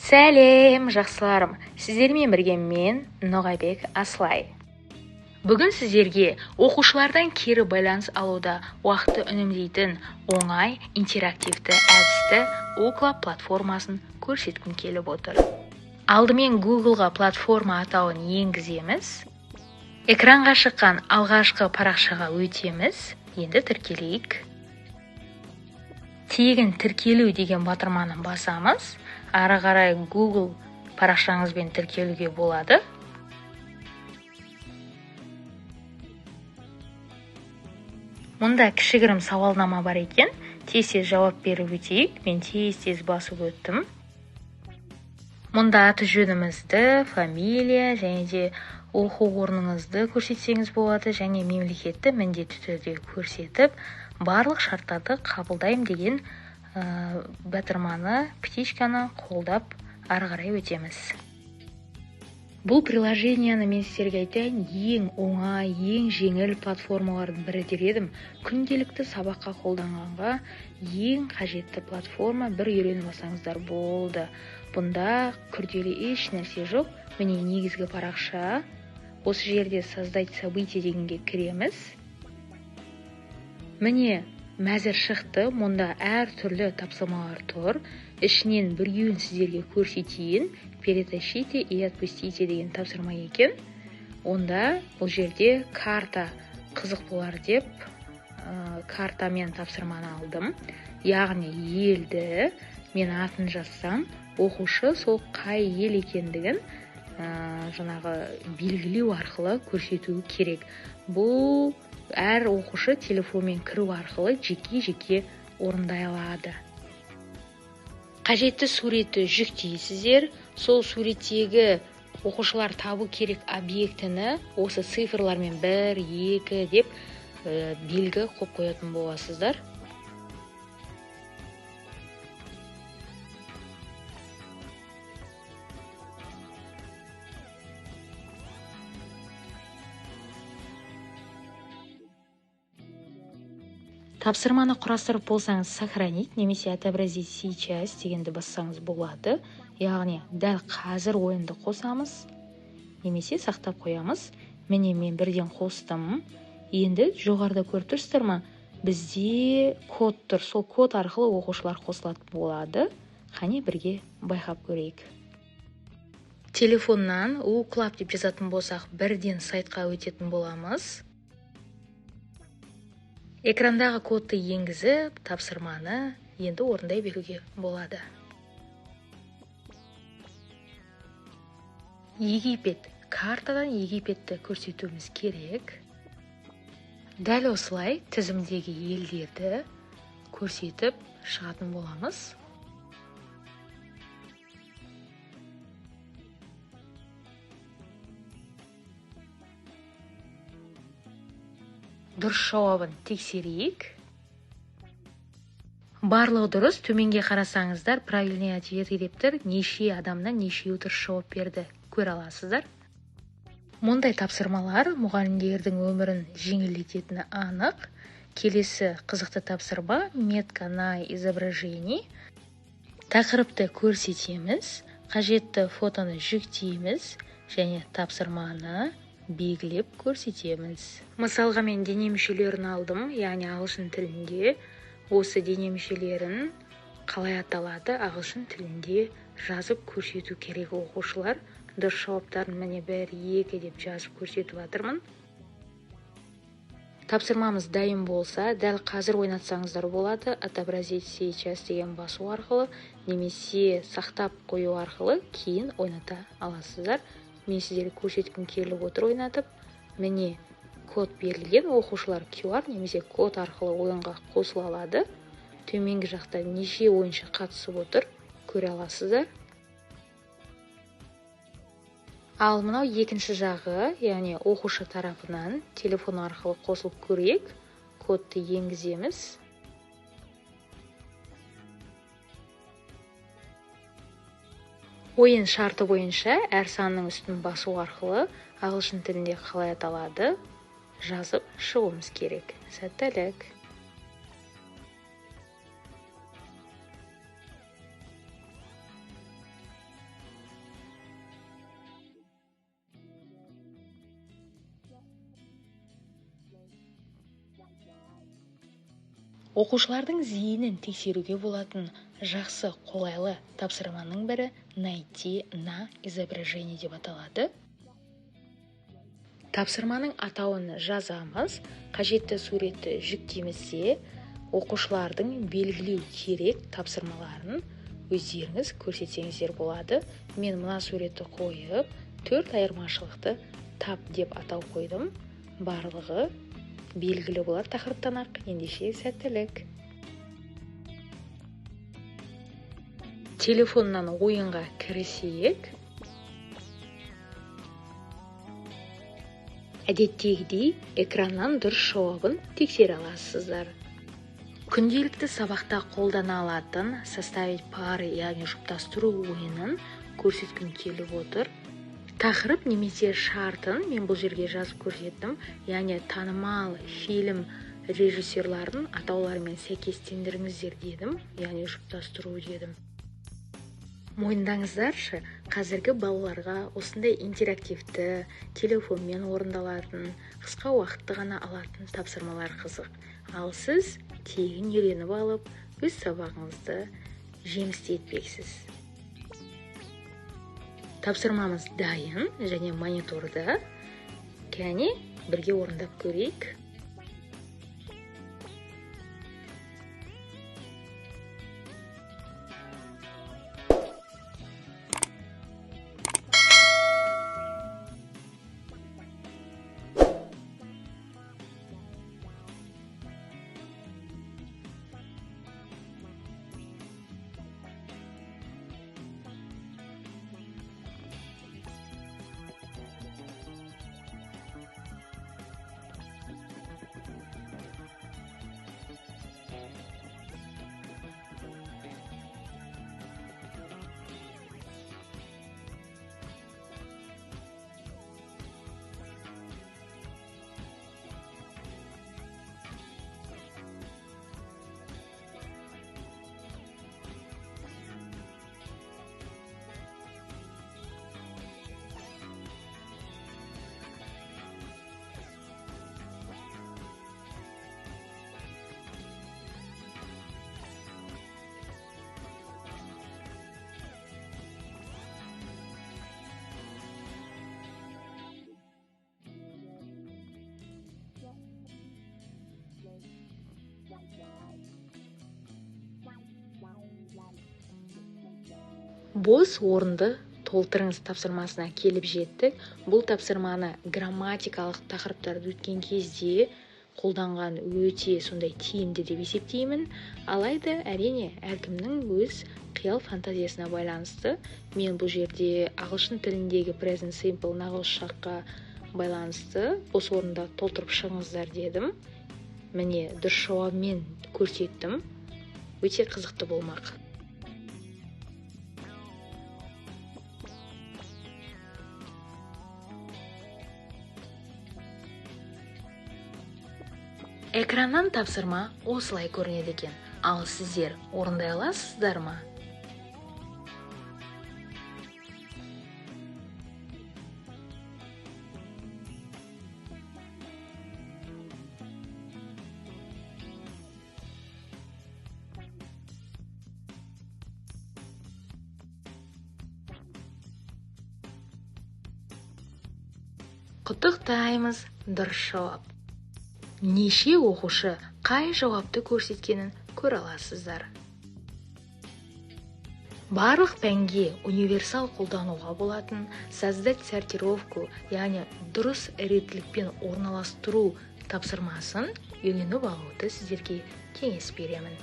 Сәлем, жақсыларым! Сіздермен бірге мен, Ноғайбек Асылай. Бүгін сіздерге оқушылардан кері байланыс алуда уақытты үнемдейтін оңай интерактивті әдісті Wooclap платформасын көрсеткім келіп отыр. Алдымен Google'ға платформа атауын енгіземіз. Экранға шыққан алғашқы парақшаға өтеміз. Енді тіркелейік. Тегін тіркелу деген батырманы басамыз. Ары қарай Google парақшаңызбен тіркелуге болады. Мұнда кішігірім сауалнама бар екен. Тез-тез жауап беріп өтейік. Мен тез-тез басып өттім. Мұнда аты жөнімізді, фамилия және де оқу орныңызды көрсетсеңіз болады және мемлекетті міндетті түрде көрсетіп, барлық шарттарды қабылдаймын деген батырманы, птичканы қолдап ары қарай өтеміз. Бұл приложенияны мен сіздерге айтайын, ең оңай, ең жеңіл платформалардың бірі дер едім. Күнделікті сабаққа қолданғанға ең қажетті платформа, бір үйреніп алсаңыздар болды. Бұнда күрделі еш нәрсе жоқ. Міне негізгі парақша. Осы жерде создать событие дегенге кіреміз. Міне мәзір шықты. Мұнда әр түрлі тапсырмалар тұр. Ішінен біреуін сіздерге көрсетейін. Перетащите и отпустите деген тапсырма екен. Онда бұл жерде карта қызық болар деп, картамен тапсырманы алдым. Яғни елді мен атын жазсам, оқушы сол қай ел екендігін, жаңағы белгілеу арқылы көрсетуі керек. Бұл әр оқушы телефонмен кіру арқылы жеке-жеке орындай алады. Қажетті суретті жүктейсіздер. Сол суреттегі оқушылар табу керек объектіні осы цифрлармен 1, 2 деп, белгі қойып қоятын боласыздар. Тапсырманы құрастырып болсаңыз, сохранить немесе отобразить сейчас дегенді бассаңыз болады. Яғни дәл қазір ойынды қосамыз немесе сақтап қоямыз. Міне мен бірден қостым. Енді жоғарыда көріп тұрсыздар ма? Бізде код тұр. Сол код арқылы оқушылар қосылатын болады. Қане бірге байқап көрейік. Телефоннан Wooclap деп жазатын болсақ, бірден сайтқа өтетін боламыз. Экрандағы кодты енгізіп, тапсырманы енді орындай беруге болады. Египет. Картадан Египетті көрсетуіміз керек. Дәл осылай тізімдегі елдерді көрсетіп шығатын боламыз. Дұрыс жауабын тексерейік. Барлығы дұрыс. Төменге қарасаңыздар, правильный ответы деп тұр. Неше адамнан нешеуі дұрыс жауап берді көре аласыздар. Мұндай тапсырмалар мұғалімдердің өмірін жеңілдететіні анық. Келесі қызықты тапсырма метка на изображении. Тақырыпты көрсетеміз, қажетті фотоны жүктейміз және тапсырманы белгілеп көрсетеміз. Мысалға мен дене мүшелерін алдым, яғни ағылшын тілінде осы дене мүшелерін қалай аталады ағылшын тілінде жазып көрсету керек оқушылар. Дұрыс жауаптарын міне 1, 2 деп жазып көрсетіп жатырмын. Тапсырмамыз дайын болса, дәл қазір ойнатсаңыздар болады. Отобразить сейчас деген басу арқылы немесе сақтап қою арқылы кейін ойната аласыздар. Мен сіздерге көрсеткім келіп отыр ойнатып. Міне код берілген, оқушылар QR немесе код арқылы ойынға қосыла алады. Төменгі жақта неше ойыншы қатысып отыр, көре аласыздар. Ал мынау екінші жағы, яғни оқушы тарапынан телефон арқылы қосылып көрейік. Кодты енгіземіз. Ойын шарты бойынша әр санның үстін басу арқылы ағылшын тілінде қалай аталады жазып шығуымыз керек. Сәттілік! Оқушылардың зейінін тексеруге болатын жақсы, қолайлы тапсырманың бірі «Найти на изображение» деп аталады. Тапсырманың атауын жазамыз, қажетті суретті жүктейміз де, оқушылардың белгілеу керек тапсырмаларын өздеріңіз көрсетсеңіздер болады. Мен мына суретті қойып, 4 айырмашылықты тап деп атау қойдым. Барлығы белгілі болар тақырыптан ақ. Ендеше сәттілік. Телефоннан ойынға кірісейік. Әдеттегідей экраннан дұрыс жауабын тексере аласыздар. Күнделікті сабақта қолдана алатын составить пары, яғни жұптастыру ойынын көрсеткім келіп отыр. Тақырып немесе шартын мен бұл жерге жазып көрсеттім, яғни танымал фильм режиссерларын атауларымен сәйкестендіріңіздер дедім, яғни жұптастыру дедім. Мойындаңыздаршы, қазіргі балаларға осындай интерактивті, телефонмен орындалатын, қысқа уақытты ғана алатын тапсырмалар қызық. Ал сіз тегін үйреніп алып, өз сабағыңызды жемісті етпексіз. Тапсырмамыз дайын және мониторда. Кәне, бірге орындап көрейік. Бос орынды толтырыңыз тапсырмасына келіп жеттік. Бұл тапсырманы грамматикалық тақырыптарды өткен кезде қолданған өте сондай тиімді деп есептеймін. Алайда, әрине, әркімнің өз қиял фантазиясына байланысты. Мен бұл жерде ағылшын тіліндегі present simple нағыз шаққа байланысты бос орынды толтырып шығыңыздар дедім. Міне, дұрыс жауабымен көрсеттім. Өте қызықты болмақ. Экраннан тапсырма осылай көрінеді екен. Ал сіздер орындай аласыздар ма? Құттықтаймыз, дұрыс жауап. Неше оқушы қай жауапты көрсеткенін көре аласыздар. Барлық пәнге универсал қолдануға болатын создать сортировку, яғни дұрыс реттілікпен орналастыру тапсырмасын үйреніп алуды сіздерге кеңес беремін.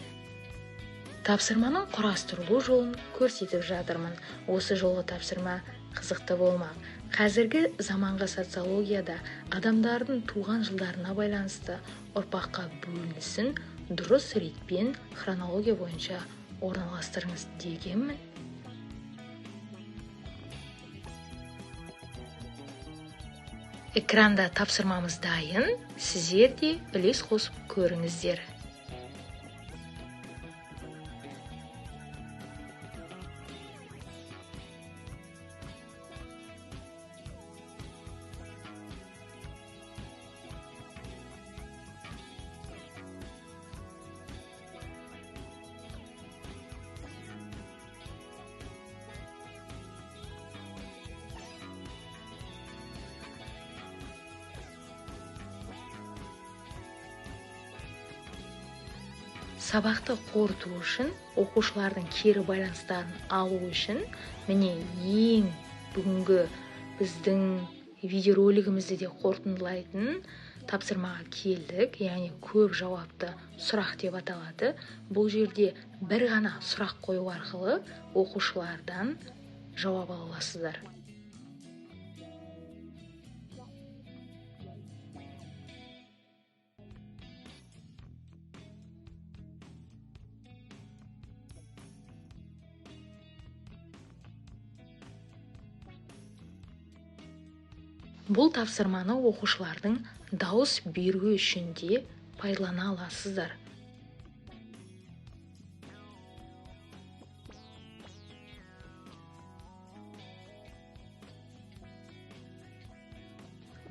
Тапсырманың құрастырылу жолын көрсетіп жатырмын. Осы жолғы тапсырма қызықты болмақ. Қазіргі заманғы социологияда адамдардың туған жылдарына байланысты ұрпаққа бөлінісін дұрыс ретпен хронология бойынша орналастырыңыз дегенмін. Экранда тапсырмамыз дайын, сіздер де үлес қосып көріңіздер. Сабақты қорыту үшін, оқушылардың кері байланыстарын алу үшін, міне ең бүгінгі біздің видеоролигімізді де қорытындылайтын тапсырмаға келдік, яғни көп жауапты сұрақ деп аталады. Бұл жерде бір ғана сұрақ қою арқылы оқушылардан жауап ала аласыздар. Бұл тапсырманы оқушылардың дауыс беруі үшін де пайдалана аласыздар.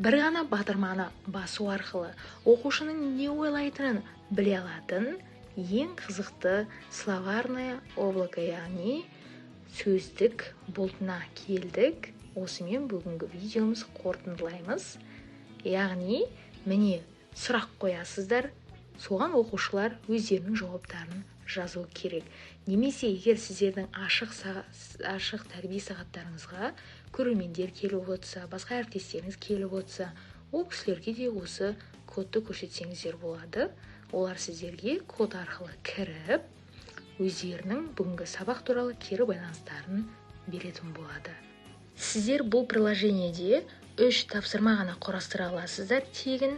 Бір ғана батырманы басу арқылы оқушының не ойлайтынын біле алатын ең қызықты словарное облако, яғни сөздік бұлтына келдік. Осымен бүгінгі видеомыз қорытындылаймыз. Яғни, міне сұрақ қоясыздар, соған оқушылар өздерінің жауаптарын жазу керек. Немесе егер сіздердің ашық тәрбие сағаттарыңызға көрермендер келіп отырса, басқа әріптестеріңіз келіп отырса, ол кісілерге де осы кодты көрсетсеңіздер болады. Олар сіздерге код арқылы кіріп, өздерінің бүгінгі сабақ туралы кері байланыстарын беретін болады. Сіздер бұл приложениеде 3 тапсырма ғана құрастыра аласыздар тегін.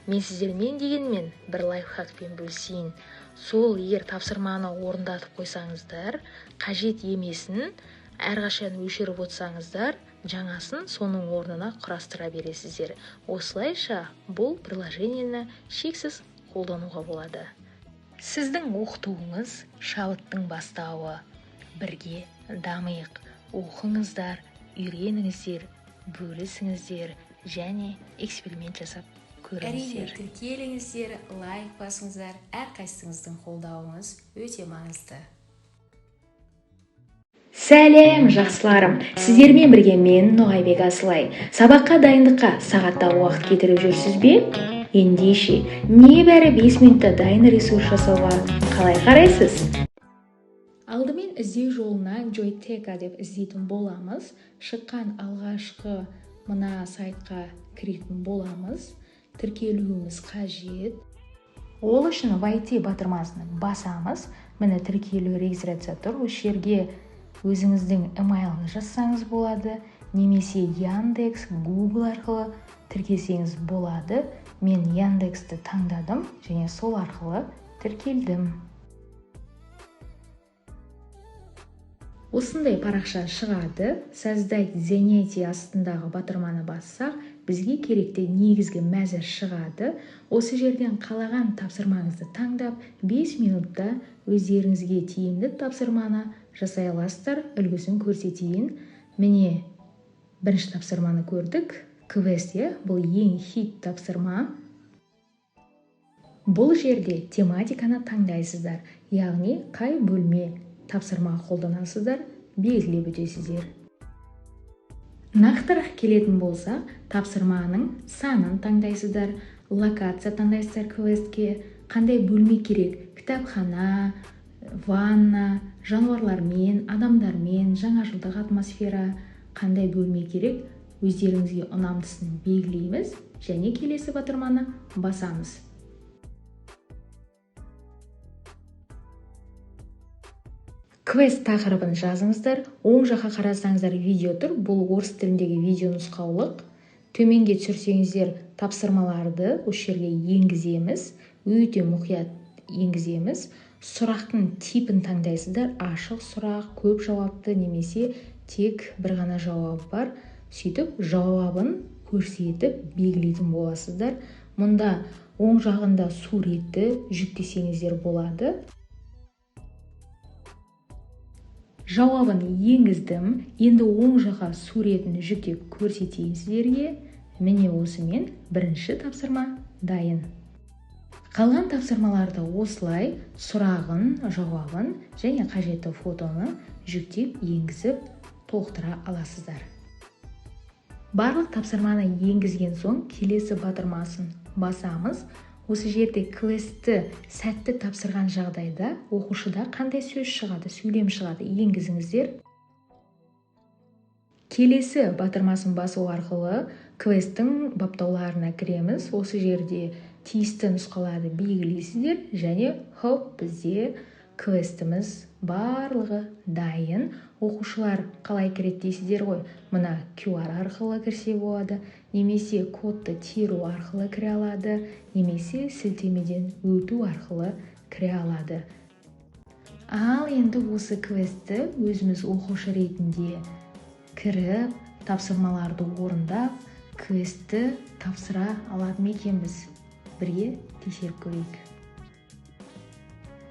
Мен сіздермен дегенмен бір лайфхакпен бөлісейін. Сол егер тапсырманы орындатып қойсаңыздар, қажет емесін әрқашан өшіріп отырсаңыздар, жаңасын соның орнына құрастыра бересіздер. Осылайша бұл приложениені шексіз қолдануға болады. Сіздің оқытуыңыз шабыттың бастауы. Бірге дамиық. Оқыңыздар, үйреніңіздер, бөлісіңіздер және эксперимент жасап көріңіздер. Әрине, тіркеліңіздер, лайк басыңыздар, әрқайсыңыздың қолдауыңыз өте маңызды. Сәлем, жақсыларым! Сіздермен бірге мен Ноғайбек Асылай. Сабаққа дайындыққа сағаттап уақыт кетіріп жүрсіз бе? Ендеше, небәрі 5 минутта дайын ресурс жасауға қалай қарайсыз? Алдымен іздеу жолына Joyteka деп іздейтін боламыз. Шыққан алғашқы мына сайтқа кіретін боламыз. Тіркелуіміз қажет. Ол үшін Войти батырмасын басамыз. Міне тіркелу регистрация тұр. Осы жерге өзіңіздің email-іңізді жазсаңыз болады, немесе Яндекс, Google арқылы тіркелсеңіз болады. Мен Яндексті таңдадым және сол арқылы тіркелдім. Осындай парақша шығады. Создать занятие астындағы батырманы бассақ, бізге керекті негізгі мәзір шығады. Осы жерден қалаған тапсырмаңызды таңдап, 5 минутта өздеріңізге тиімді тапсырманы жасай аласыздар. Үлгісін көрсетейін. Міне бірінші тапсырманы көрдік. Квест, бұл ең хит тапсырма. Бұл жерде тематиканы таңдайсыздар, яғни қай бөлме тапсырма қолданасыздар, белгілеп өтесіздер. Нақтырақ келетін болса, тапсырманың санын таңдайсыздар, локация таңдайсыздар квестке, қандай бөлме керек, кітапхана, ванна, жануарлармен, адамдармен, жаңа жылдық атмосфера, қандай бөлме керек, өздеріңізге ұнамдысын белгілейміз және келесі батырманы басамыз. Квест тақырыбын жазыңыздар. Оң жаққа қарасаңыздар видео тұр. Бұл орыс тіліндегі видео нұсқаулық. Төменге түсірсеңіздер тапсырмаларды осы жерге енгіземіз. Өте мұқият енгіземіз. Сұрақтың типін таңдайсыздар. Ашық сұрақ, көп жауапты немесе тек бір ғана жауабы бар. Сөйтіп жауабын көрсетіп белгілейтін боласыздар. Мұнда оң жағында суретті жүктесеңіздер болады. Жауабын енгіздім. Енді оң жаққа суретін жүктеп көрсетейін сіздерге. Міне осымен бірінші тапсырма дайын. Қалған тапсырмаларды осылай сұрағын, жауабын және қажетті фотоны жүктеп енгізіп толықтыра аласыздар. Барлық тапсырманы енгізген соң келесі батырмасын басамыз. Осы жерде квестті сәтті тапсырған жағдайда оқушыда қандай сөз шығады, сөйлем шығады, енгізіңіздер. Келесі батырмасын басу арқылы квесттің баптауларына кіреміз. Осы жерде тиісті нұсқаларды белгілейсіздер және хоп, бізде квестіміз барлығы дайын. Оқушылар қалай кіреді дейсіздер ғой? Мына QR арқылы кірсе болады, немесе кодты теру арқылы кіре алады, немесе сілтемеден өту арқылы кіре алады. Ал енді осы квестті өзіміз оқушы ретінде кіріп, тапсырмаларды орындап, квестті тапсыра алады ма екенбіз? Бірге тексеріп көрейік.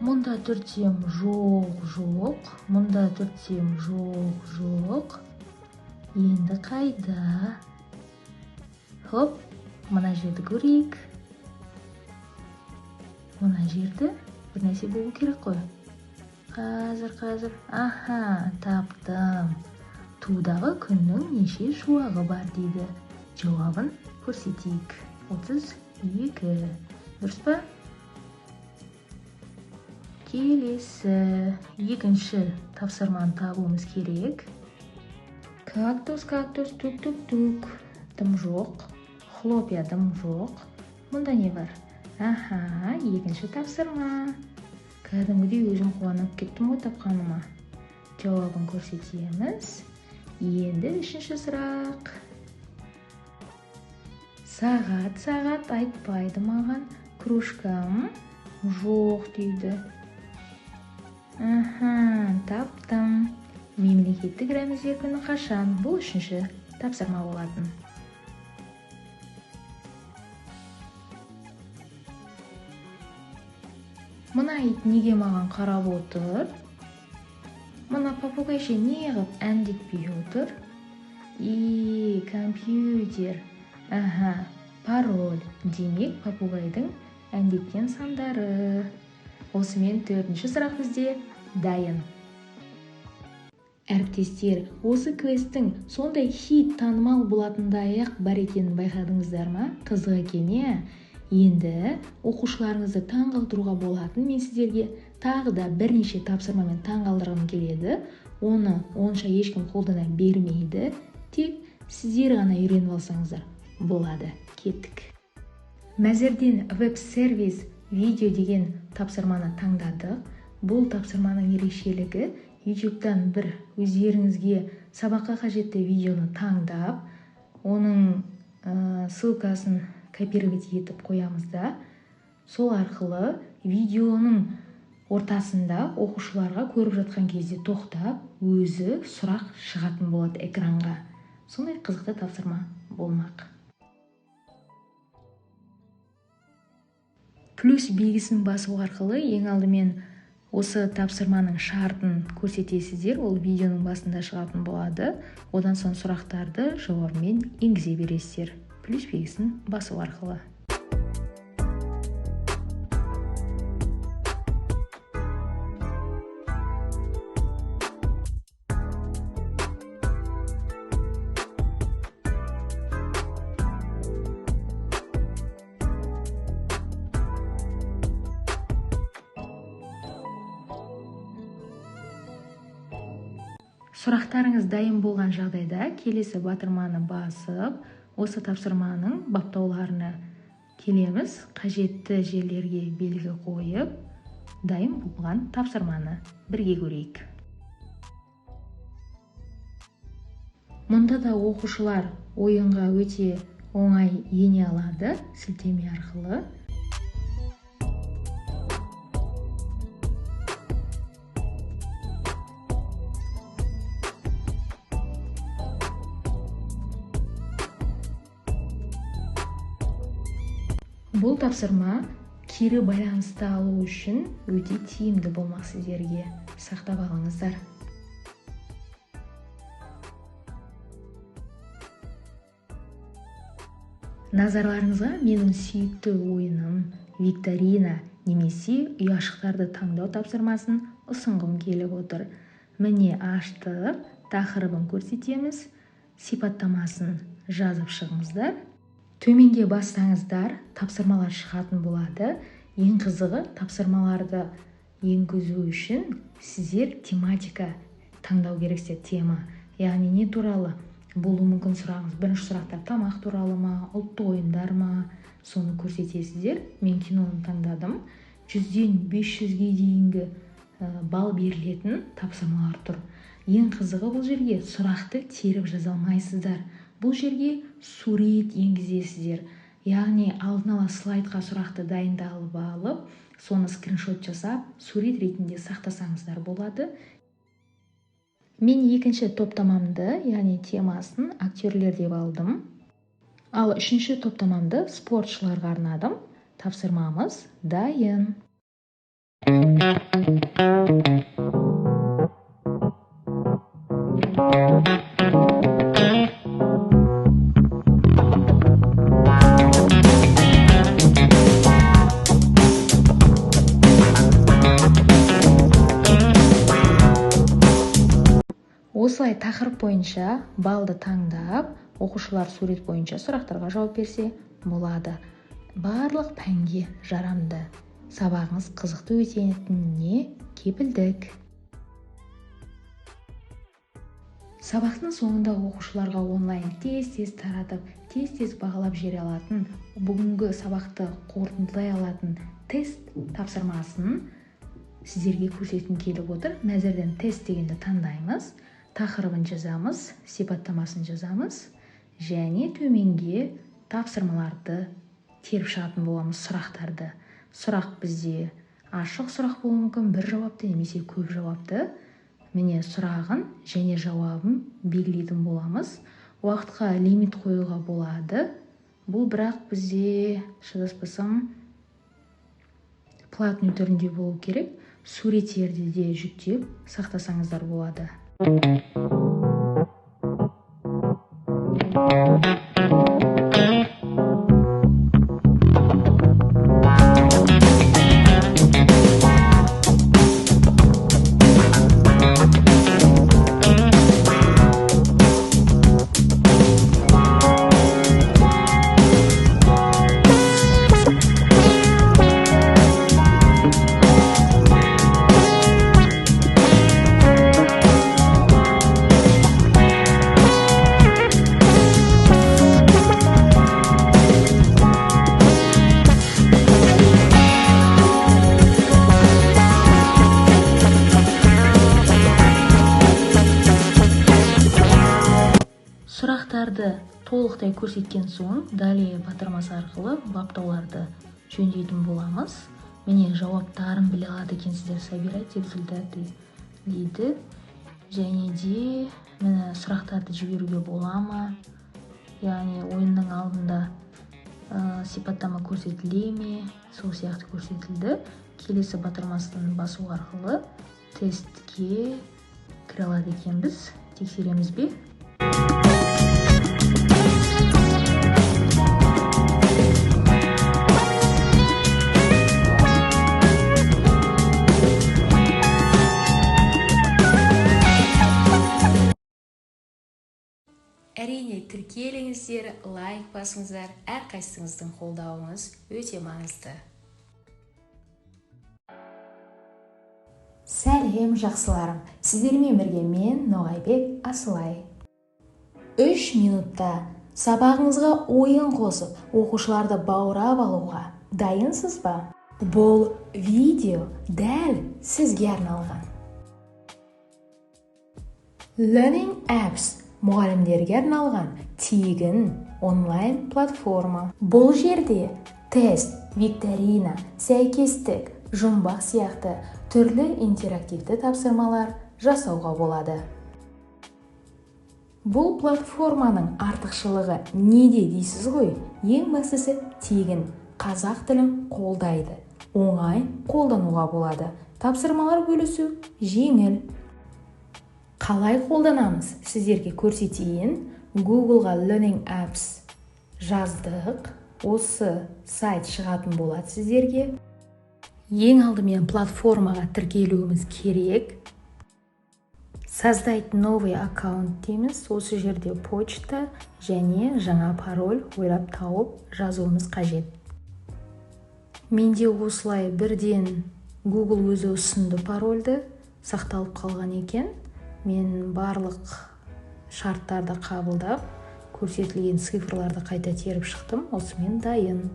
Мұнда түртсем жоқ, жоқ. Мұнда түртсем жоқ, жоқ. Енді қайда? Хоп, мына жерді көрейік. Мына жерді бір нәрсе болу керек қой. Қазір, қазір. Аха, таптым. Тудағы күннің неше шуағы бар дейді. Жауабын көрсетейік. 32. Дұрыс па? Келесі екінші тапсырманы табуымыз керек. Кактус, кактус, тук-тук-тук. Дым жоқ. Хлопья дым жоқ. Мұнда не бар? Аха, екінші тапсырма. Кәдімгідей өзім қуанып кеттім ғой тапқаныма. Жауабын көрсетеміз. Енді үшінші сұрақ. Сағат, сағат айтпайды маған. Кружкам жоқ дейді. Аха, таптым. Мемлекеттік рәміздер күні қашан? Бұл үшінші тапсырма болатын. Мына ит неге маған қарап отыр? Мына попугайша неғып әндетпей отыр? И, компьютер. Аха, пароль. Демек, попугайдың әндеткен сандары. Осымен төртінші сұрақ бізде дайын. Әріптестер, осы квесттің сондай хит танымал болатындай-ақ бар екенін байқадыңыздар ма? Қызық екен, е? Енді оқушыларыңызды таңғалдыруға болатын мен сіздерге тағы да бірнеше тапсырмамен таңғалдырғым келеді. Оны онша ешкім қолдана бермейді. Тек сіздер ғана үйреніп алсаңыздар болады. Кеттік. Мәзірден веб-сервис видео деген тапсырманы таңдадық. Бұл тапсырманың ерекшелігі YouTube'дан бір өздеріңізге сабаққа қажетті видеоны таңдап, оның ссылкасын копировать етіп қоямыз да, сол арқылы видеоның ортасында оқушыларға көріп жатқан кезде тоқтап, өзі сұрақ шығатын болады экранға. Сондай қызықты тапсырма болмақ. Плюс белгісін басу арқылы ең алдымен осы тапсырманың шартын көрсетесіздер, ол видеоның басында шығатын болады. Одан соң сұрақтарды жауабымен енгізе бересіздер. Плюс белгісін басу арқылы. Сұрақтарыңыз дайын болған жағдайда келесі батырманы басып, осы тапсырманың баптауларына келеміз. Қажетті жерлерге белгі қойып, дайын болған тапсырманы бірге көрейік. Мұнда да оқушылар ойынға өте оңай ене алады сілтеме арқылы. Бұл тапсырма кері байланысты алу үшін өте тиімді болмақ сіздерге. Сақтап алыңыздар. Назарларыңызға менің сүйікті ойыным викторина немесе ұяшықтарды таңдау тапсырмасын ұсынғым келіп отыр. Міне аштық, тақырыбын көрсетеміз, сипаттамасын жазып шығыңыздар. Төменге бассаңыздар, тапсырмалар шығатын болады. Ең қызығы, тапсырмаларды енгізу үшін сіздер тематика таңдау керексіздер, тема. Яғни не туралы болуы мүмкін сұрағыңыз. Бірінші сұрақтар тамақ туралы ма, ұлттық ойындар ма, соны көрсетесіздер. Мен киноны таңдадым. 100-ден 500-ге дейінгі балл берілетін тапсырмалар тұр. Ең қызығы, бұл жерге сұрақты теріп жаза алмайсыздар. Бұл жерге сурет енгізесіздер. Яғни алдын ала слайдқа сұрақты дайындалып алып, соны скриншот жасап, сурет ретінде сақтасаңыздар болады. Мен екінші топтамамды, яғни темасын актерлер деп алдым. Ал үшінші топтамамды спортшыларға арнадым. Тапсырмамыз дайын. Осылай тақырып бойынша балды таңдап, оқушылар сурет бойынша сұрақтарға жауап берсе болады. Барлық пәнге жарамды. Сабағыңыз қызықты өтетініне кепілдік. Сабақтың соңында оқушыларға онлайн тез-тез таратып, тез-тез бағалап жібере алатын, бүгінгі сабақты қорытындылай алатын тест тапсырмасын сіздерге көрсеткім келіп отыр. Мәзірден тест дегенді таңдаймыз, тақырыбын жазамыз, сипаттамасын жазамыз және төменге тапсырмаларды теріп шығатын боламыз, сұрақтарды. Сұрақ бізде ашық сұрақ болуы мүмкін, бір жауапты немесе көп жауапты. Міне сұрағын және жауабын белгілейтін боламыз. Уақытқа лимит қоюға болады. Бұл бірақ бізде, шатаспасам, платный түрінде болу керек. Суреттерді де жүктеп сақтасаңыздар болады. Сұрақтарды толықтай көрсеткен соң, далее батырмасы арқылы баптауларды жөндейтін боламыз. Міне жауаптарын біле алады екенсіздер, собирать результаты дейді. Және де міне сұрақтарды жіберуге бола ма? Яғни ойынның алдында сипаттама көрсетіле ме? Сол сияқты көрсетілді. Келесі батырмасын басу арқылы тестке кіре алады екенбіз. Тексереміз бе? Әрине, тіркеліңіздер, лайк басыңыздар, әрқайсыңыздың қолдауыңыз өте маңызды. Сәлем, жақсыларым! Сіздермен бірге мен, Ноғайбек Асылай. 3 минутта сабағыңызға ойын қосып, оқушыларды баурап алуға дайынсыз ба? Бұл видео дәл сізге арналған. Learning Apps мұғалімдерге арналған тегін онлайн платформа. Бұл жерде тест, викторина, сәйкестік, жұмбақ сияқты түрлі интерактивті тапсырмалар жасауға болады. Бұл платформаның артықшылығы неде дейсіз ғой? Ең бастысы тегін, қазақ тілін қолдайды, оңай қолдануға болады. Тапсырмалар бөлісу жеңіл. Қалай қолданамыз? Сіздерге көрсетейін. Google'ға Learning Apps жаздық. Осы сайт шығатын болады сіздерге. Ең алдымен платформаға тіркелуіміз керек. Создать новый аккаунт дейміз. Осы жерде почта және жаңа пароль ойлап тауып жазуымыз қажет. Менде осылай бірден Google өзі ұсынды парольді, сақталып қалған екен. Мен барлық шарттарды қабылдап, көрсетілген цифрларды қайта теріп шықтым. Осымен дайын.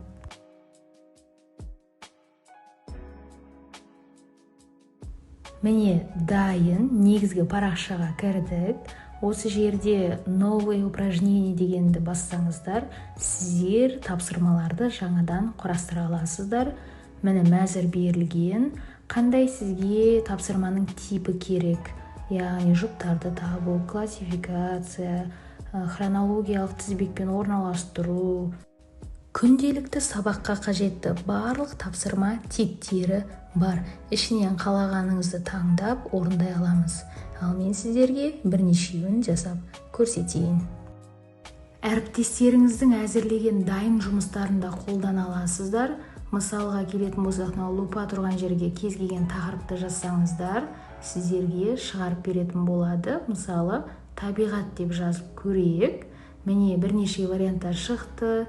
Міне дайын, негізгі парақшаға кірдік. Осы жерде новое упражнение дегенді бассаңыздар, сіздер тапсырмаларды жаңадан құрастыра аласыздар. Міне мәзір берілген, қандай сізге тапсырманың типі керек, яғни жұптарды табу, классификация, хронологиялық тізбекпен орналастыру. Күнделікті сабаққа қажетті барлық тапсырма типтері бар. Ішінен қалағаныңызды таңдап орындай аламыз. Ал мен сіздерге бірнешеуін жасап көрсетейін. Әріптестеріңіздің әзірлеген дайын жұмыстарын да қолдана аласыздар. Мысалға келетін болсақ, мынау лупа тұрған жерге кез келген тақырыпты жазсаңыздар, сіздерге шығарып беретін болады. Мысалы, табиғат деп жазып көрейік. Міне бірнеше варианттар шықты.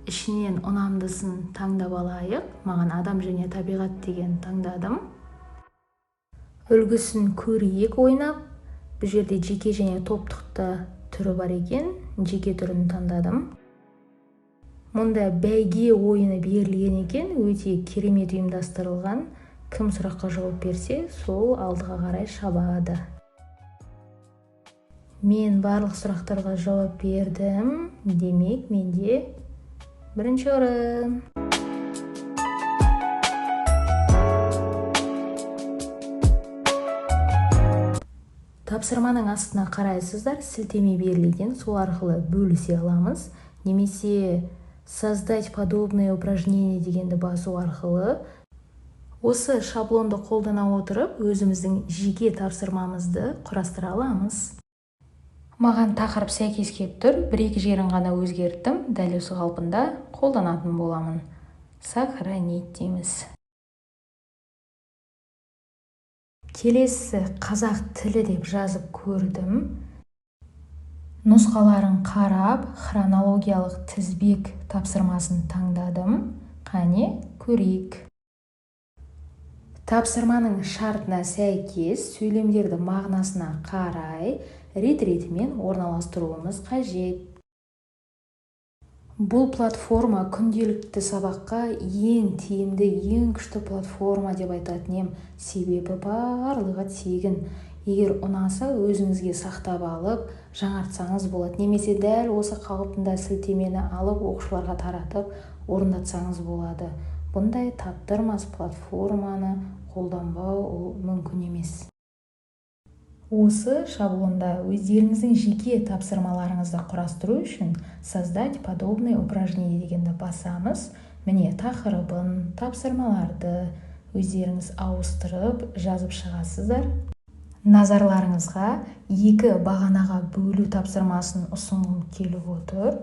Ішінен ұнамдысын таңдап алайық. Маған адам және табиғат деген таңдадым. Үлгісін көрейік ойнап. Бұл жерде жеке және топтықта түрі бар екен. Жеке түрін таңдадым. Мұнда бәйге ойыны берілген екен. Өте керемет ұйымдастырылған. Кім сұраққа жауап берсе, сол алдыға қарай шабады. Мен барлық сұрақтарға жауап бердім. Демек, менде бірінші орын. Тапсырманың астына қарайсыздар, сілтеме берілген, сол арқылы бөлісе аламыз. Немесе создать подобное упражнение дегенді басу арқылы осы шаблонды қолдана отырып, өзіміздің жеке тапсырмамызды құрастыра аламыз. Маған тақырып сәйкес келіп тұр, бір-екі жерін ғана өзгерттім, дәл осы қалпында қолданатын боламын. Сохранить дейміз. Келесі қазақ тілі деп жазып көрдім. Нұсқаларын қарап, хронологиялық тізбек тапсырмасын таңдадым. Қане, көрейік. Тапсырманың шартына сәйкес сөйлемдерді мағынасына қарай рет-ретімен орналастыруымыз қажет. Бұл платформа күнделікті сабаққа ең тиімді, ең күшті платформа деп айтатын ем. Себебі барлығы тегін. Егер ұнаса, өзіңізге сақтап алып, жаңартсаңыз болады. Немесе дәл осы қалпында сілтемені алып, оқушыларға таратып, орындатсаңыз болады. Бұндай таптырмас платформаны қолданбау ол мүмкін емес. Осы шаблонда өздеріңіздің жеке тапсырмаларыңызды құрастыру үшін создать подобное упражнение дегенді басамыз. Міне тақырыбын, тапсырмаларды өздеріңіз ауыстырып жазып шығасыздар. Назарларыңызға екі бағанаға бөлу тапсырмасын ұсынғым келіп отыр.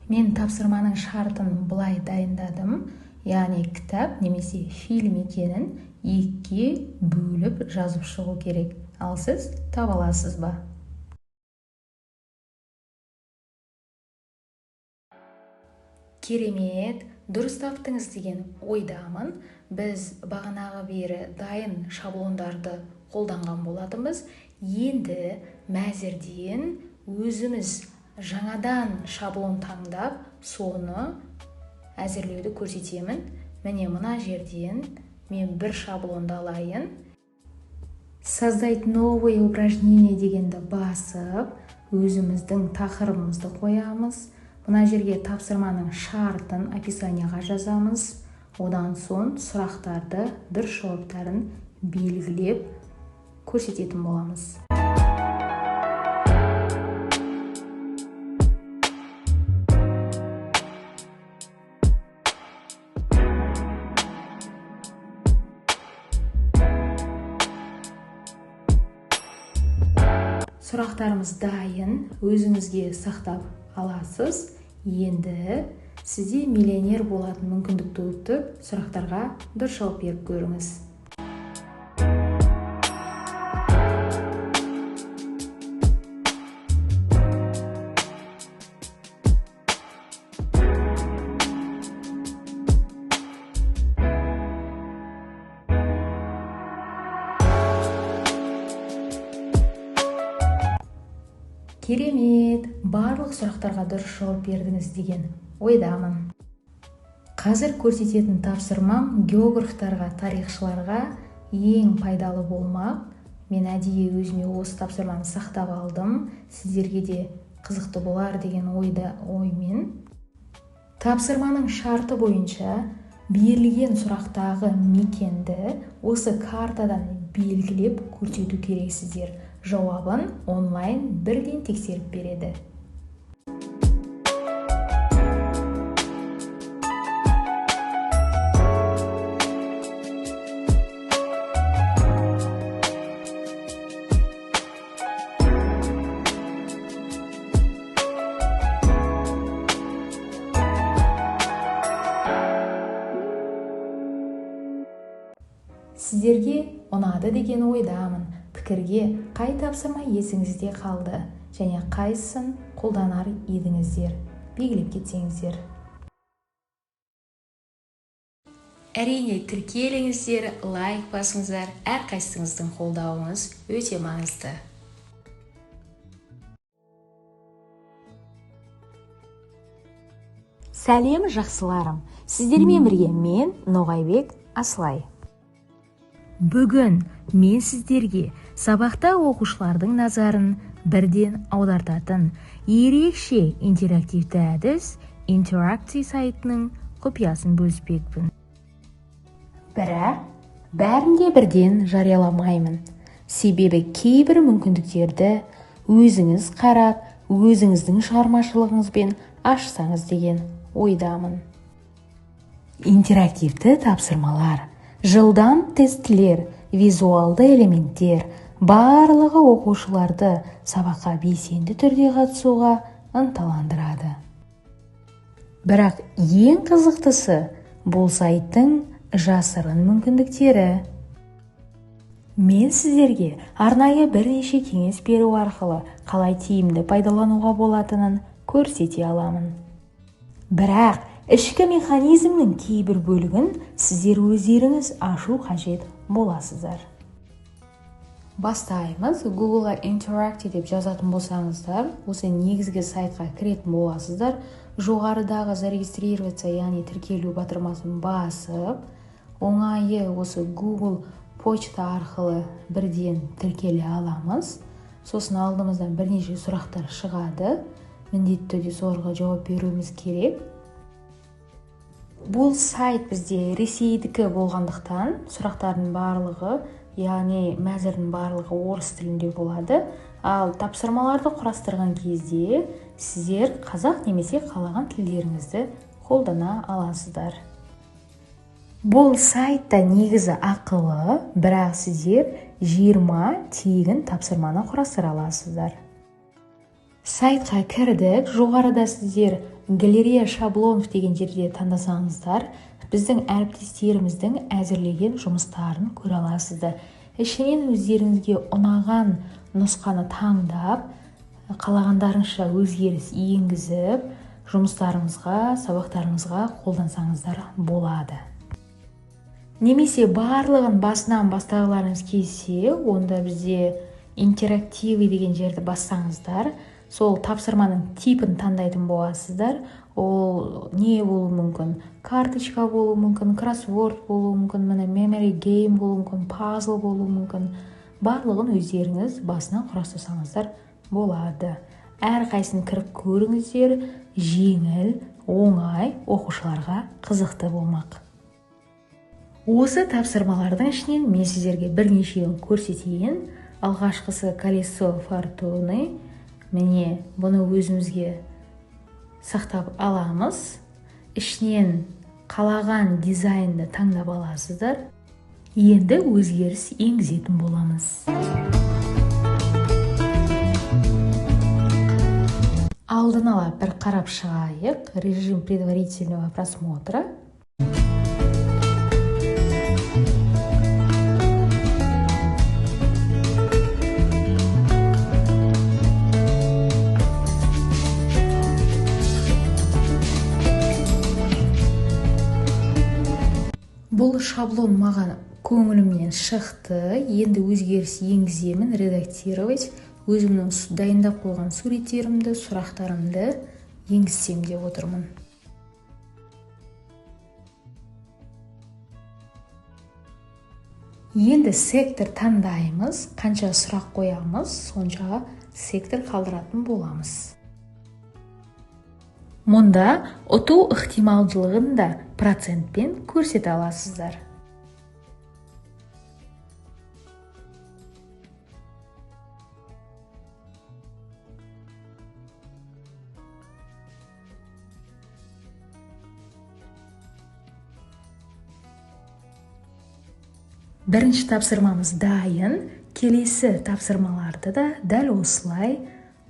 Мен тапсырманың шартын былай дайындадым, яғни кітап немесе фильм екенін екіге бөліп жазып шығу керек. Ал сіз таба аласыз ба? Керемет, дұрыс таптыңыз деген ойдамын. Біз бағанағы бері дайын шаблондарды қолданған болатынбыз. Енді мәзірден өзіміз жаңадан шаблон таңдап, соны әзірлеуді көрсетемін. Міне мына жерден мен бір шаблонды алайын. Создать новое упражнение дегенді басып, өзіміздің тақырыбымызды қоямыз. Мына жерге тапсырманың шартын описанияға жазамыз. Одан соң сұрақтарды, дұрыс жауаптарын белгілеп көрсететін боламыз. Сұрақтарымыз дайын, өзіңізге сақтап аласыз. Енді сізде миллионер болатын мүмкіндік туып тұр. Сұрақтарға дұрыс жауап беріп көріңіз. Керемет, барлық сұрақтарға дұрыс жауап бердіңіз деген ойдамын. Қазір көрсететін тапсырмам географтарға, тарихшыларға ең пайдалы болмақ. Мен әдейі өзіме осы тапсырманы сақтап алдым. Сіздерге де қызықты болар деген оймен. Тапсырманың шарты бойынша берілген сұрақтағы мекенді осы картадан белгілеп көрсету керексіздер. Жауабын онлайн бірден тексеріп береді. Сіздерге ұнады деген ойдамын. Пікірге қай тапсырма есіңізде қалды және қайсысын қолданар едіңіздер, белгілеп кетсеңіздер. Әрине, тіркеліңіздер, лайк басыңыздар, әрқайсыңыздың қолдауыңыз өте маңызды. Сәлем, жақсыларым! Сіздермен бірге мен, Ноғайбек Асылай. Бүгін мен сіздерге сабақта оқушылардың назарын бірден аудартатын ерекше интерактивті әдіс Interacty сайтының құпиясын бөліспекпін. Бірақ бәрін де бірден жарияламаймын. Себебі кейбір мүмкіндіктерді өзіңіз қарап, өзіңіздің шығармашылығыңызбен ашсаңыз деген ойдамын. Интерактивті тапсырмалар, жылдам тестілер, визуалды элементтер барлығы оқушыларды сабаққа белсенді түрде қатысуға ынталандырады. Бірақ ең қызықтысы бұл сайттың жасырын мүмкіндіктері. Мен сіздерге арнайы бірнеше кеңес беру арқылы қалай тиімді пайдалануға болатынын көрсете аламын. Бірақ ішкі механизмнің кейбір бөлігін сіздер өздеріңіз ашу қажет боласыздар. Бастаймыз. Google'ға Interacty деп жазатын болсаңыздар, осы негізгі сайтқа кіретін боласыздар. Жоғарыдағы зарегистрироваться, яғни тіркелу батырмасын басып, оңайы осы Google почта арқылы бірден тіркеле аламыз. Сосын алдымыздан бірнеше сұрақтар шығады. Міндетті түрде соларға жауап беруіміз керек. Бұл сайт бізде Ресейдікі болғандықтан сұрақтардың барлығы, яғни мәзірдің барлығы орыс тілінде болады. Ал тапсырмаларды құрастырған кезде сіздер қазақ немесе қалаған тілдеріңізді қолдана аласыздар. Бұл сайтта негізі ақылы, бірақ сіздер 20 тегін тапсырманы құрастыра аласыздар. Сайтқа кірдік, жоғарыда сіздер галерея шаблонов деген жерде таңдасаңыздар, біздің әріптестеріміздің әзірлеген жұмыстарын көре аласыздар. Ішінен өздеріңізге ұнаған нұсқаны таңдап, қалағандарыңызша өзгеріс енгізіп, жұмыстарыңызға, сабақтарыңызға қолдансаңыздар болады. Немесе барлығын басынан бастағыларыңыз келсе, онда бізде интерактивы деген жерді бассаңыздар, сол тапсырманың типін таңдайтын боласыздар. Ол не болуы мүмкін? Карточка болуы мүмкін, кроссворд болуы мүмкін, міне memory game болуы мүмкін, пазл болуы мүмкін. Барлығын өздеріңіз басынан құрастырсаңыздар болады. Әрқайсысын кіріп көріңіздер, жеңіл, оңай, оқушыларға қызықты болмақ. Осы тапсырмалардың ішінен мен сіздерге бірнешеуін көрсетейін. Алғашқысы колесо фортуны. Міне, бұны өзімізге сақтап аламыз. Ішінен қалаған дизайнды таңдап аласыздар. Енді өзгеріс енгізетін боламыз. Алдын ала бір қарап шығайық. Режим предварительного просмотра. Бұл шаблон маған көңілімнен шықты. Енді өзгеріс енгіземін, редактировать. Өзімнің дайындап қойған суреттерімді, сұрақтарымды енгізсем деп отырмын. Енді сектор таңдаймыз. Қанша сұрақ қоямыз, сонша сектор қалдыратын боламыз. Мұнда ұту ықтималдылығын да процентпен көрсете аласыздар. Бірінші тапсырмамыз дайын. Келесі тапсырмаларды да дәл осылай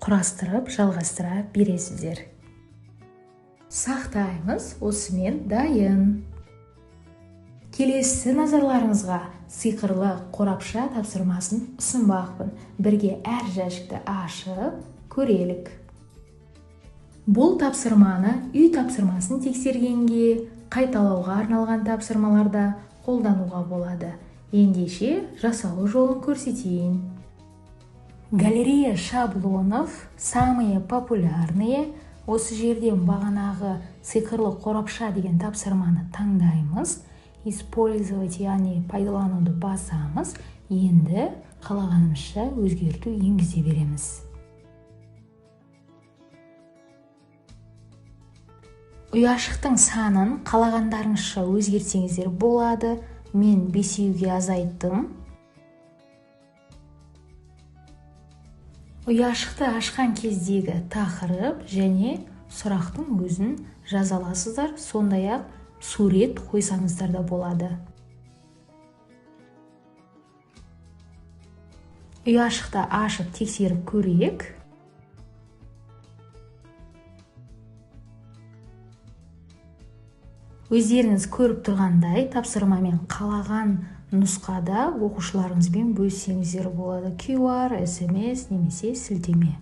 құрастырып, жалғастыра бересіздер. Сақтаймыз, осымен дайын. Келесі назарларыңызға сиқырлы қорапша тапсырмасын ұсынбақпын. Бірге әр жәшікті ашып көрелік. Бұл тапсырманы үй тапсырмасын тексергенге, қайталауға арналған тапсырмаларда қолдануға болады. Ендеше жасалу жолын көрсетейін. Галерея шаблонов, самые популярные. Осы жерден бағанағы сиқырлы қорапша деген тапсырманы таңдаймыз. Использовать, яғни пайдалануды басамыз. Енді қалағанымызша өзгерту енгізе береміз. Ұяшықтың санын қалағандарыңызша өзгертсеңіздер болады. Мен 5-ге азайттым. Ұяшықты ашқан кездегі тақырып және сұрақтың өзін жаза аласыздар. Сондай-ақ сурет қойсаңыздар да болады. Ұяшықты ашып тексеріп көрейік. Өздеріңіз көріп тұрғандай тапсырмамен қалаған нұсқада оқушыларыңызбен бөліссеңіздер болады. QR, SMS немесе сілтеме.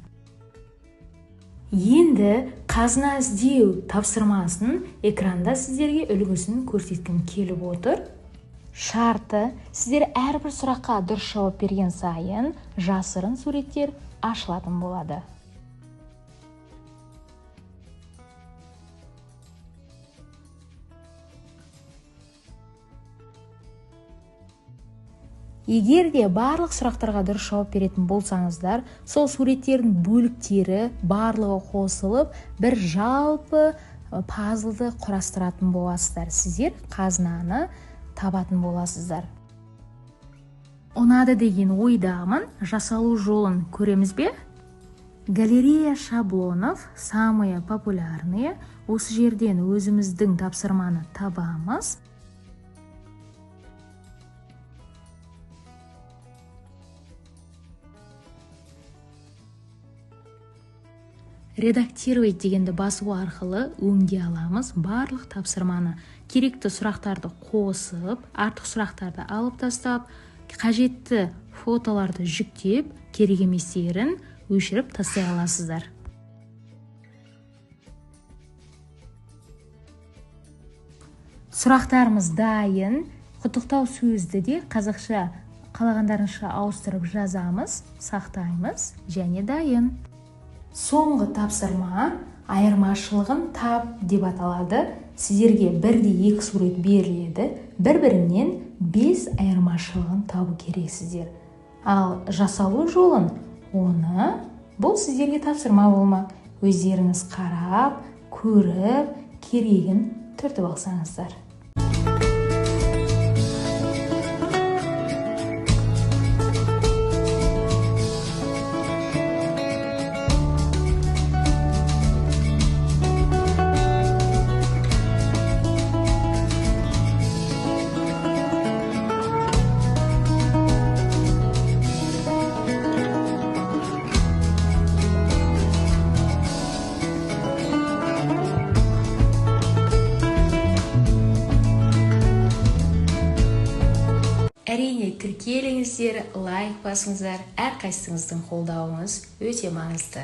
Енді қазына іздеу тапсырмасын экранда сіздерге үлгісін көрсеткім келіп отыр. Шарты, сіздер әрбір сұраққа дұрыс жауап берген сайын жасырын суреттер ашылатын болады. Егер де барлық сұрақтарға дұрыс жауап беретін болсаңыздар, сол суреттердің бөліктері барлығы қосылып, бір жалпы пазлды құрастыратын боласыздар. Сіздер қазынаны табатын боласыздар. Ұнады деген ойдамын. Жасалу жолын көреміз бе? Галерея шаблонов, самые популярные. Осы жерден өзіміздің тапсырманы табамыз. Редактировать дегенді басу арқылы өңдей аламыз барлық тапсырманы. Керекті сұрақтарды қосып, артық сұрақтарды алып тастап, қажетті фотоларды жүктеп, керек еместерін өшіріп тастай аласыздар. Сұрақтарымыз дайын. Құттықтау сөзді де қазақша қалағандарынша ауыстырып жазамыз, сақтаймыз және дайын. Соңғы тапсырма айырмашылығын тап деп аталады. Сіздерге бірде екі сурет беріледі. Бір-бірінен 5 айырмашылығын табу керексіздер. Ал жасалу жолын оны бұл сіздерге тапсырма болмақ. Өздеріңіз қарап, көріп, керегін түртіп алсаңыздар. Әрине, тіркеліңіздер, лайк басыңыздар, әрқайсыңыздың қолдауыңыз өте маңызды.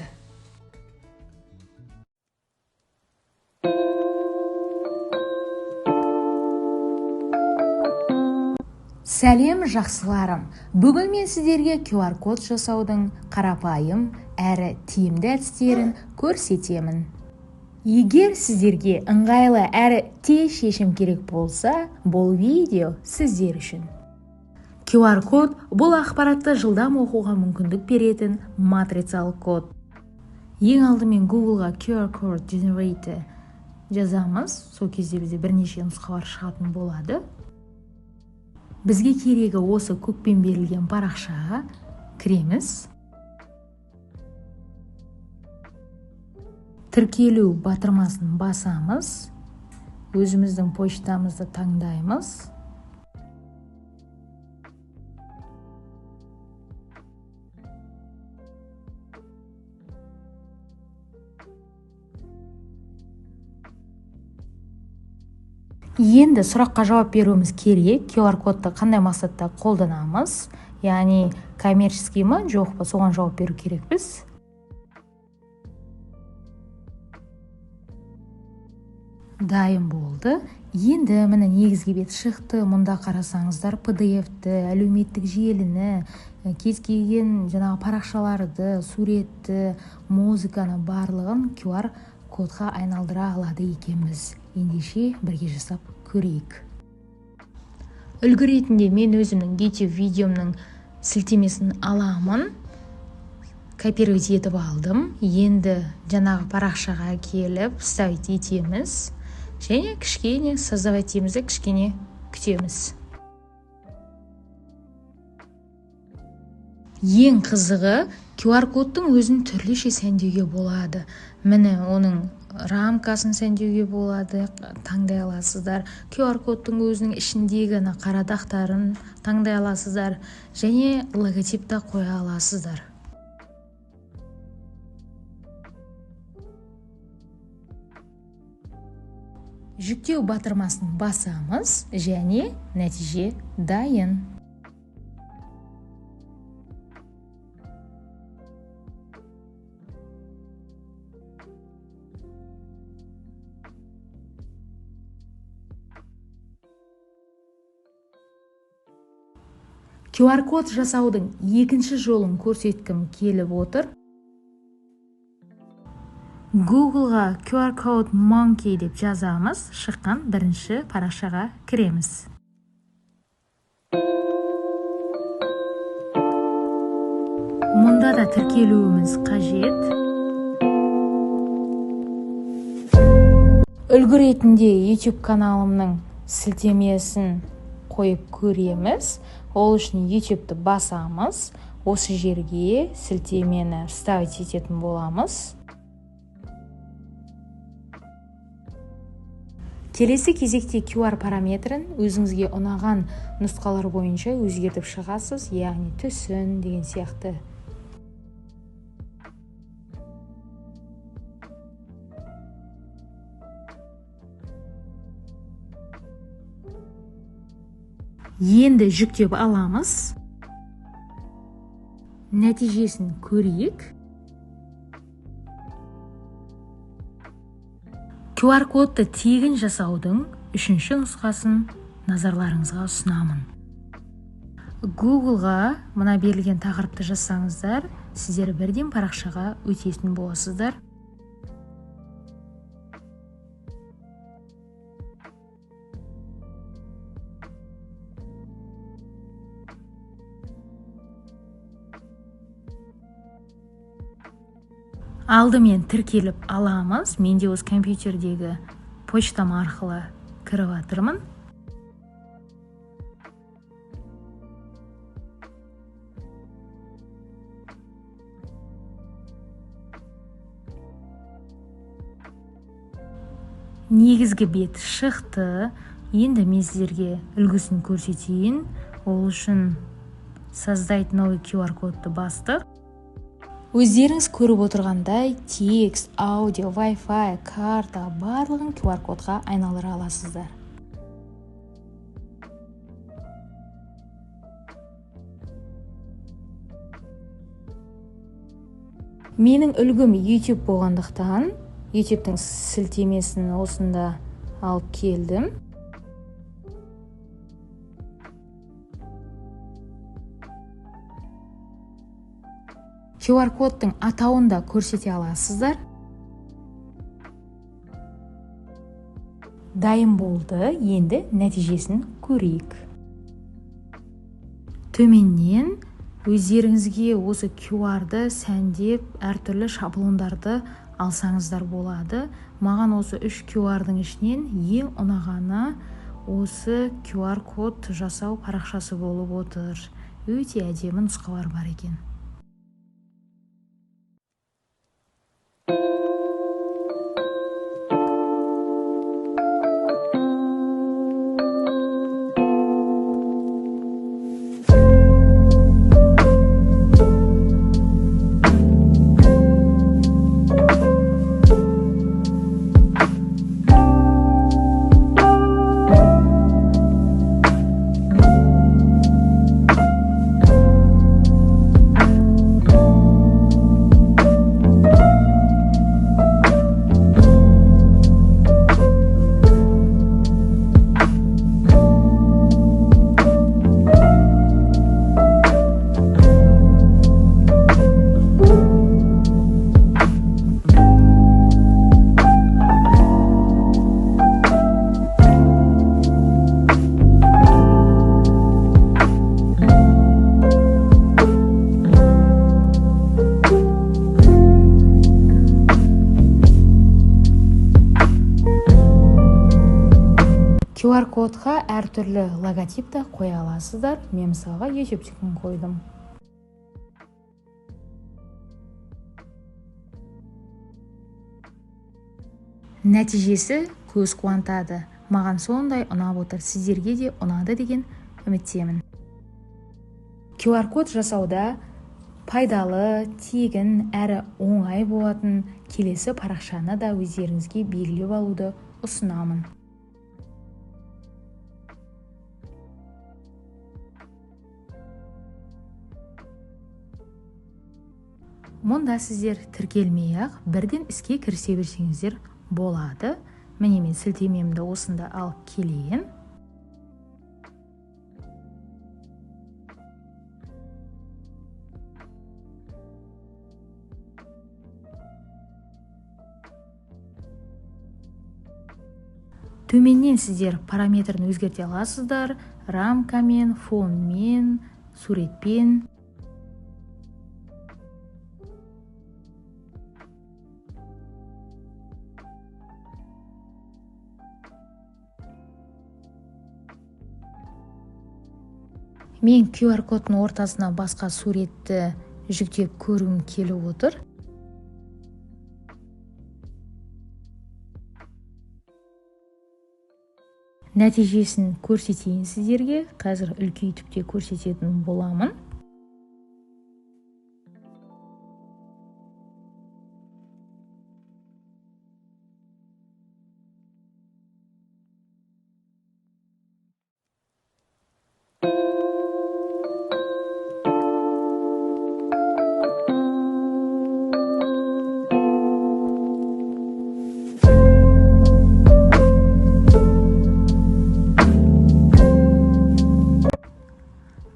Сәлем, жақсыларым! Бүгін мен сіздерге QR-код жасаудың қарапайым әрі тиімді әдістерін көрсетемін. Егер сіздерге ыңғайлы әрі тез шешім керек болса, бұл видео сіздер үшін. QR-код бұл ақпаратты жылдам оқуға мүмкіндік беретін матрицалық код. Ең алдымен Google-ға QR Code Generator жазамыз. Сол кезде бізде бірнеше нұсқалар шығатын болады. Бізге керегі осы көкпен берілген парақшаға кіреміз. Тіркелу батырмасын басамыз. Өзіміздің почтамызды таңдаймыз. Енді сұраққа жауап беруіміз керек. QR-кодты қандай мақсатта қолданамыз? Яғни коммерческий ма, жоқ па, соған жауап беру керекпіз. Дайын болды. Енді міне негізгі бет шықты. Мұнда қарасаңыздар PDF-ті, әлеуметтік желіні, кез келген жаңағы парақшаларды, суретті, музыканы барлығын QR-кодқа айналдыра алады екенбіз. Ендеше бірге жасап көрейік. Үлгі ретінде мен өзімнің YouTube видеомның сілтемесін аламын. Копировать етіп алдым. Енді жаңағы парақшаға келіп вставить етеміз. Және кішкене создавать етеміз, кішкене күтеміз. Ең қызығы QR-кодтың өзін түрліше сәндеуге болады. Міне оның рамкасын сәндеуге болады, таңдай аласыздар. QR-кодтың өзінің ішіндегі қара дақтарын таңдай аласыздар және логотип та қоя аласыздар. Жүктеу батырмасын басамыз және нәтиже дайын. QR-код жасаудың екінші жолын көрсеткім келіп отыр. Google-ға QR Code Monkey деп жазамыз, шыққан бірінші парақшаға кіреміз. Мұнда да тіркелуіміз қажет. Үлгі ретінде YouTube каналымның сілтемесін қойып көреміз. Ол үшін YouTube-ті басамыз. Осы жерге сілтемені вставить ететін боламыз. Келесі кезекте QR параметрін өзіңізге ұнаған нұсқалар бойынша өзгертіп шығасыз, яғни түсін деген сияқты. Енді жүктеп аламыз. Нәтижесін көрейік. QR-кодты тегін жасаудың үшінші нұсқасын назарларыңызға ұсынамын. Google-ға мына берілген тақырыпты жазсаңыздар, сіздер бірден парақшаға өтетін боласыздар. Алдымен тіркеліп аламыз. Мен де осы компьютердегі почтам арқылы кіріп жатырмын. Негізгі бет шықты. Енді мен сіздерге үлгісін көрсетейін. Ол үшін создать новый QR-кодты бастық. Өздеріңіз көріп отырғандай, текст, аудио, Wi-Fi, карта барлығын QR-кодқа айналдыра аласыздар. Менің үлгім YouTube болғандықтан YouTube'тің сілтемесін осында алып келдім. QR-кодтың атауын да көрсете аласыздар. Дайын болды, енді нәтижесін көрейік. Төменнен өздеріңізге осы QR-ды сәндеп, әртүрлі шаблондарды алсаңыздар болады. Маған осы 3 QR-дың ішінен ең ұнағаны осы QR-код жасау парақшасы болып отыр. Өте әдемі нұсқалар бар екен. QR-кодқа әртүрлі логотип та қоя аласыздар. Мен мысалға YouTube-тікін қойдым. Нәтижесі көз қуантады. Маған сондай ұнап отыр. Сіздерге де ұнады деген үміттемін. QR-код жасауда пайдалы, тегін, әрі оңай болатын келесі парақшаны да өздеріңізге белгілеп алуды ұсынамын. Мұнда сіздер тіркелмей-ақ бірден іске кірісе берсеңіздер болады. Міне мен сілтемемді осында алып келейін. Төменнен сіздер параметрін өзгерте аласыздар. Рамкамен, фонмен, суретпен. Мен QR-кодтың ортасына басқа суретті жүктеп көргім келіп отыр. Нәтижесін көрсетейін сіздерге. Қазір үлкейтіп те көрсететін боламын.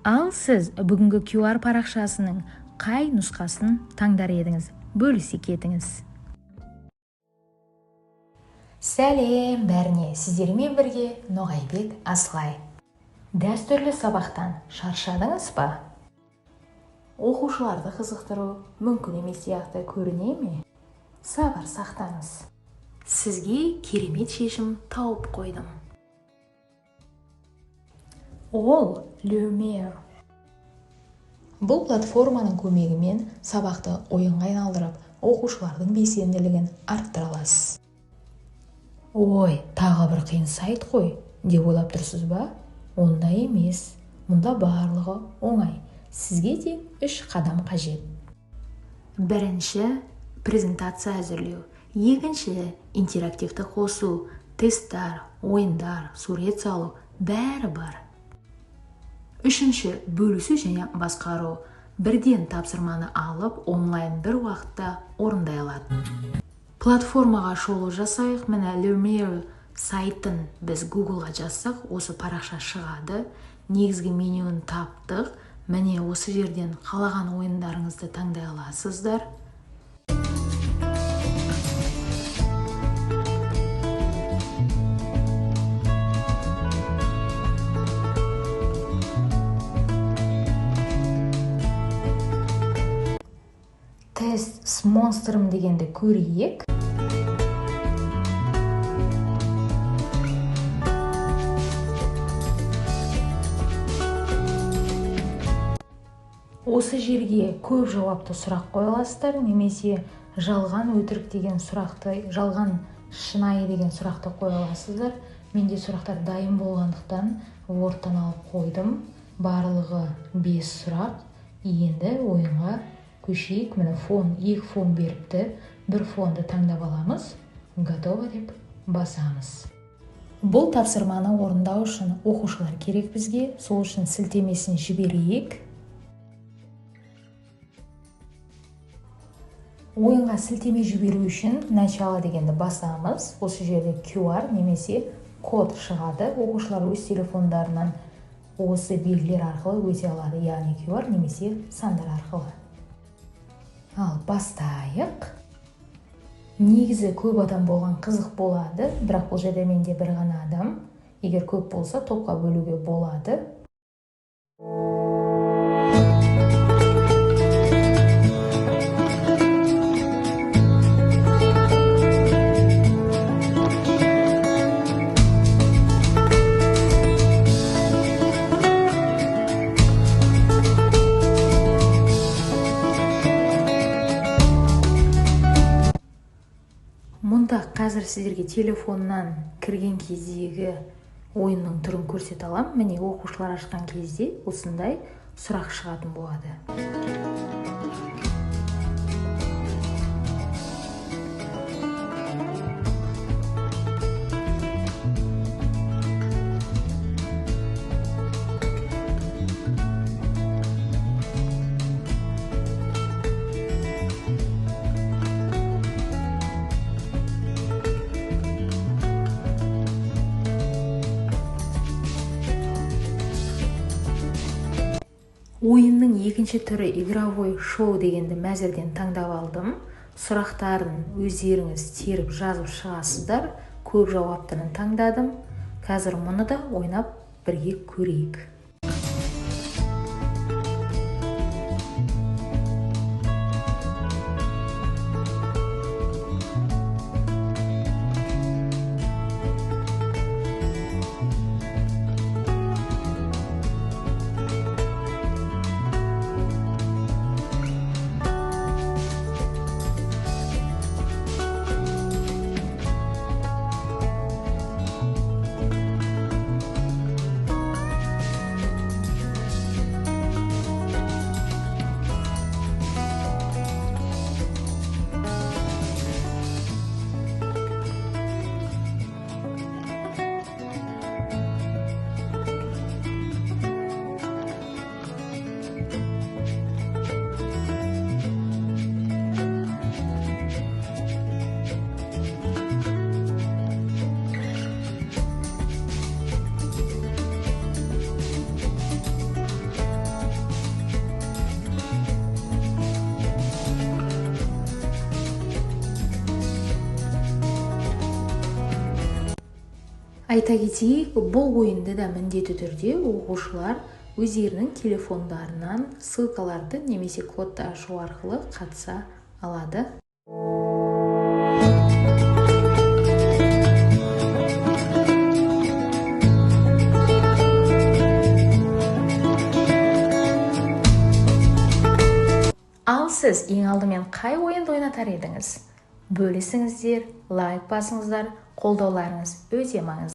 Ал сіз бүгінгі QR парақшасының қай нұсқасын таңдар едіңіз? Бөлісе кетіңіз. Сәлем бәріне, сіздермен бірге Ноғайбек Асылай. Дәстүрлі сабақтан шаршадыңыз ба? Оқушыларды қызықтыру мүмкін емес сияқты көріне ме? Сабыр сақтаңыз. Сізге керемет шешім тауып қойдым. Ол Lumere. Бұл платформаның көмегімен сабақты ойынға айналдырып, оқушылардың белсенділігін арттыра аласыз. Ой, тағы бір қиын сайт қой, деп ойлап тұрсыз ба? Ондай емес. Мұнда барлығы оңай. Сізге де 3 қадам қажет. Бірінші, презентация әзірлеу. Екінші, интерактивті қосу, тесттар, ойындар, сурет салу, бәрі бар. Үшінші, бөлісу және басқару. Бірден тапсырманы алып, онлайн бір уақытта орындай алады. Платформаға шолу жасайық. Міне, Learnero сайтын біз Googleға жазсақ, осы парақша шығады. Негізгі менюін таптық. Міне, осы жерден қалаған ойындарыңызды таңдай аласыздар. Тест с монстром дегенді көрейік. Осы жерге көп жауапты сұрақ қоя аласыздар, немесе жалған өтірік деген сұрақты, жалған шынайы деген сұрақты қоя аласыздар. Менде сұрақтар дайын болғандықтан Word-тан алып қойдым. Барлығы 5 сұрақ. Енді ойынға көшейік. Міне, фон, 2 фон беріпті. Бір фонды таңдап аламыз. Готово деп басамыз. Бұл тапсырманы орындау үшін оқушылар керек бізге. Сол үшін сілтемесін жіберейік. Ойынға сілтеме жіберу үшін начало дегенді басамыз. Осы жерде QR немесе код шығады. Оқушылар өз телефондарынан осы белгілер арқылы өте алады, яғни QR немесе сандар арқылы. Ал бастайық. Негізі көп адам болған қызық болады, бірақ бұл жерде менде бір ғана адам. Егер көп болса, топқа бөлуге болады. Мұнда қазір сіздерге телефоннан кірген кездегі ойынның түрін көрсете аламын. Міне, оқушылар ашқан кезде осындай сұрақ шығатын болады. Ойынның екінші түрі игровой шоу дегенді мәзірден таңдап алдым. Сұрақтарын өздеріңіз теріп жазып шығасыздар. Көп жауаптыны таңдадым. Қазір мұны да ойнап бірге көрейік. Айта кетейік, бұл ойынды да міндетті түрде оқушылар өздерінің телефондарынан ссылкаларды немесе кодты ашу арқылы қатыса алады. Ал сіз ең алдымен қай ойынды ойнатар едіңіз? Бөлісіңіздер, лайк басыңыздар, қолдауларыңыз өте маңызды.